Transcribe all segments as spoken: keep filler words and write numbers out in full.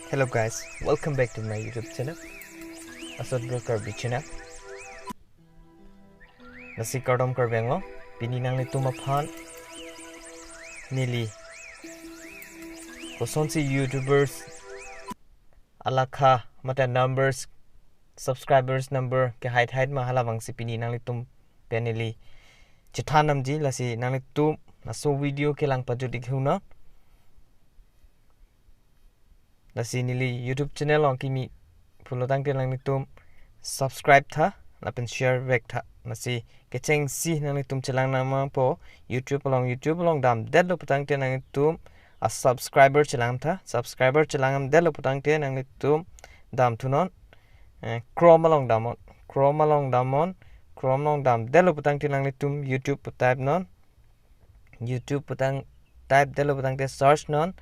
Hello guys, welcome back to my YouTube channel, Asot Bro Karbi channel. Lasi kardom Karbi Anglong, pini nanglitum aphan neli kosonsi YouTubers alakha mate numbers, subscribers number kehai hait ma, halabangsi pini nanglitum pen neli chethan damji. Lasi nanglitum laso video kelang pajut ik huna. Lasi neli YouTube channel along kimi pulo tangte nanglitum subscribe tha lapen share vek tha. Lasi kechengsi nanglitum chelang nangpo YouTube along, YouTube along damdetlo putangte nanglitum a subscriber chelang tha. Subscriber chelang damdetlo putangte nanglitum dam thunon. Eh, Chrome along damnon. Chrome along damnon. Chrome along damdetlo putangte nanglitum YouTube pu type non. YouTube putang type detlo putangte search non.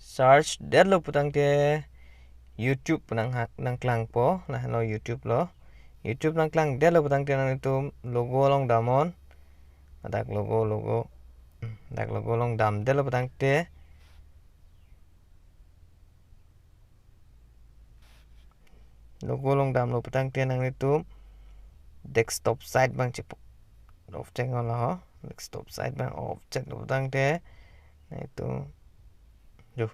Search detlo putangte YouTube pu nanghak nangklangpo. Lahelo YouTube lo. YouTube nangklang detlo putangte nanglitum logo along damnon. Ladak logo, logo. Hmm, ladak logo along damdetlo putangte, logo along damlo putangte nanglitum desktop site abang chepo-, off check non ho. Desktop site abang off checklo putangte nanglitum, jo,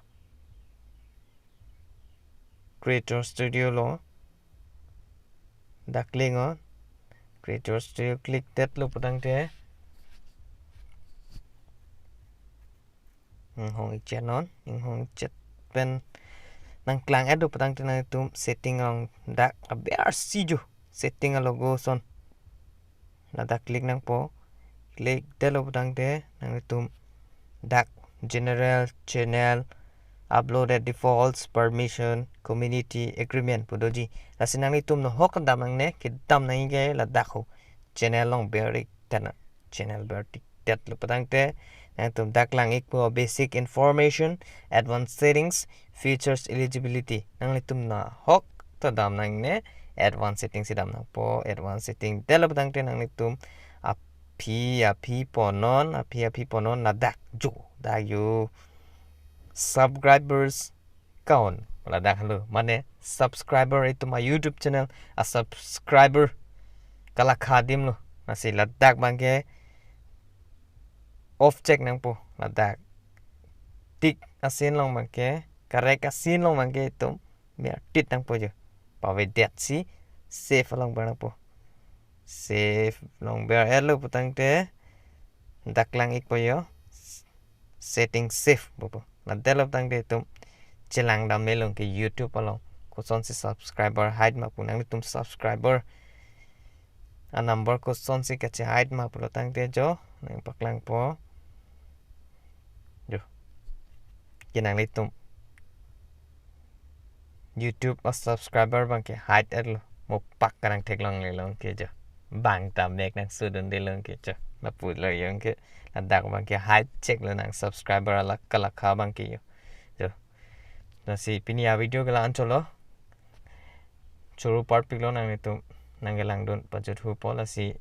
Creator Studio lo. Dak click non. Creator Studio click detlo putangte inghong ichet non. Inghong ichet pen nangklang-etlo putangte nanglitum setting along dak aber si jo, setting alogo ason. Ladak click nangpo. Click detlo putangte nanglitum dak general, channel, uploaded defaults, permission, community agreement pu doji. Lasi nanglitum nahok dam nangne, kedam nangji ke ladak ho. Channel along ber ik tana. Channel ber tik detlo putangte nanglitum dak lang ikpo basic information, advanced settings, features, eligibility. Nanglitum nahok ta dam nangne, advanced settings si dam nangpo. Advanced setting detlo putangte nanglitum aphi aphi pon non, aphi aphi pon non, ladak jo, dak jo subscribers count. Ladak lo, mane subscriber itum a YouTube channel a subscriber kalakha adim lo. Lasi ladak abangke off check nangpo. Ladak tick asin along abangke, correct asin along abangke itum mer tit nangpo jo. Pavedet si save along ber nangpo. Save along ber-etlo putangte dak lang ikpo jo. Setting save pupo. Ladak lo putangte itum chelang dam melong ke YouTube along kosonsi subscriber hait ma pu, nanglitum subscriber a number kosonsi kache hait ma pulo tangte jo nangpaklangpo. Jo, ke nanglitum YouTube a subscriber abangke hait-etlo. Mo pak karang theklongle long ke jo. Bang ta mek nang sudun de long ke jo. Lapu lo yong ke. Ladak abangke hait check lo nang subscriber alak kalakha abangke jo. Jo. Lasi pini a video ke la-an cholo. Choro parpik lo nanglitum nangkelangdun pajut hupo. Lasi